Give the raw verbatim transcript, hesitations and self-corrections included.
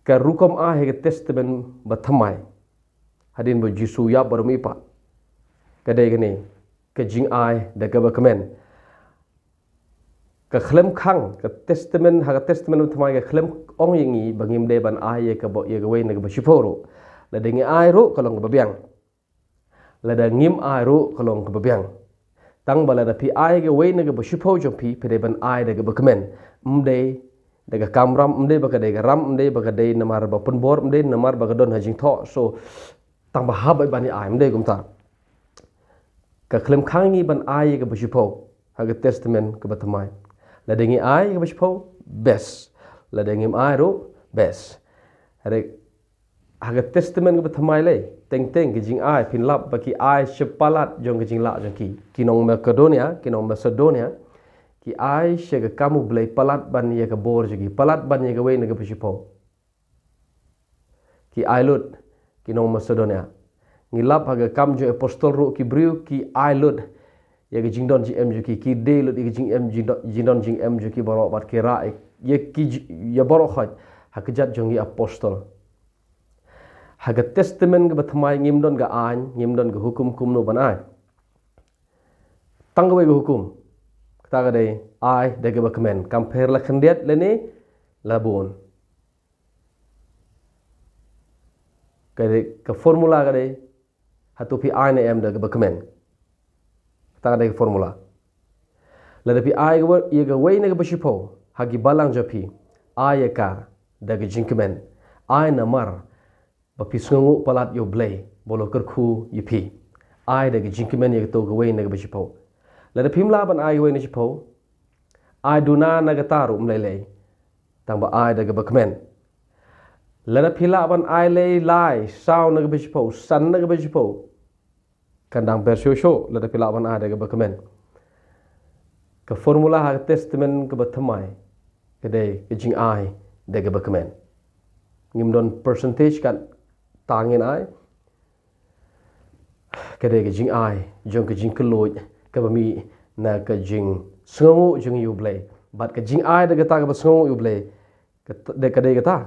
Ka rukom ai ha ka Testament Bathymmai, hadien ba u Jisu u ïap bad u mihpat, ka dei kane, ka jingai da kaba kmen. Ka khlem khang, ka Testament, ha ka Testament Bathymmai ka khlem ong ïa ngi ba ngim dei ban ai ïa kaba, ïa kawei na kaba shiphew ruh. Lada ngi ai ruh ka long kaba biang. Lada ngim ai ruh ka long kaba biang. Tang ba lada phi ai kawei na kaba shiphew jong phi, phi dei ban ai da kaba kmen. Ym dei da ka kamram, ym dei ba ka dei ka ram, ym dei ba ka dei namar ba pynbor, ym dei namar ba ka don ha jingthoh. So, tang ba hap ban ïa ai, ym dei kumta. Ka khlem khang ngi ban ai ïa kaba shiphew ha ka Testament Bathymmai. Lada ngi ai ïa kaba shiphew, best. Lada ngim ai ruh, best. Hynrei ha ka Testament Bathymmai lei, teng teng ka jingai, phin lap ba ki ai sha palat jong ka jinglah jong ki. Ki nong Macedonia, ki nong Macedonia, ki ai sha ka kam U Blei palat ban ïa ka bor jong ki, palat ban ïa kawei na kaba shiphew. Ki ai lut, ki nong Macedonia. Ngi lap ha ka Kam jong Apostol ruh, ki briew ki ai lut ïa ka jingdon jingem jong ki, ki die lut ïa ka jingem, jingdon, jingdon jingem jong ki baroh, bad ki rah ïa ki j-, ïa baroh khoit ha ka kjat jong ki apostol. Ha ka Testament Bathymmai ngim don ka aiñ, ngim don ka hukum kumno ban ai. Tang kawei ka hukum. Kata ka dei, ai da kaba kmen, kam pher la khyndiat lane la bun. Ka dei, ka formula ka dei, hato phi ai ne em da kaba kmen. Kata ka dei ka formula. Lada phi ai ïa kawei na kaba shiphew ha ki balang jong phi, ai ïa ka da ka jingkmen. Ai namar ba phi sngewnguh palat ïa U Blei ba u la kyrkhu ïa phi. Ai da ka jingkmen ïa kato kawei na kaba shiphew. Lada phim lah ban ai kawei na shiphew, ai duna na kata ruh ym lei lei. Tang ba ai da kaba kmen. Lada phi lah ban ai lei lai, saw na kaba shiphew, san na kaba shiphew, kan dang ber shuh shuh lada phi lah ban ai da kaba kmen. Ka formula ha ka Testament Bathymmai ka dei ka jingai da kaba kmen. Ngim don percentage kat tang ngin ai. Ka dei ka jingai jong ka jingkylluid kaba mih na ka jingsngewnguh jong ngi ïa U Blei. Bad ka jingai da kata kaba sngewnguh ïa U Blei, ka, ka dei kata ka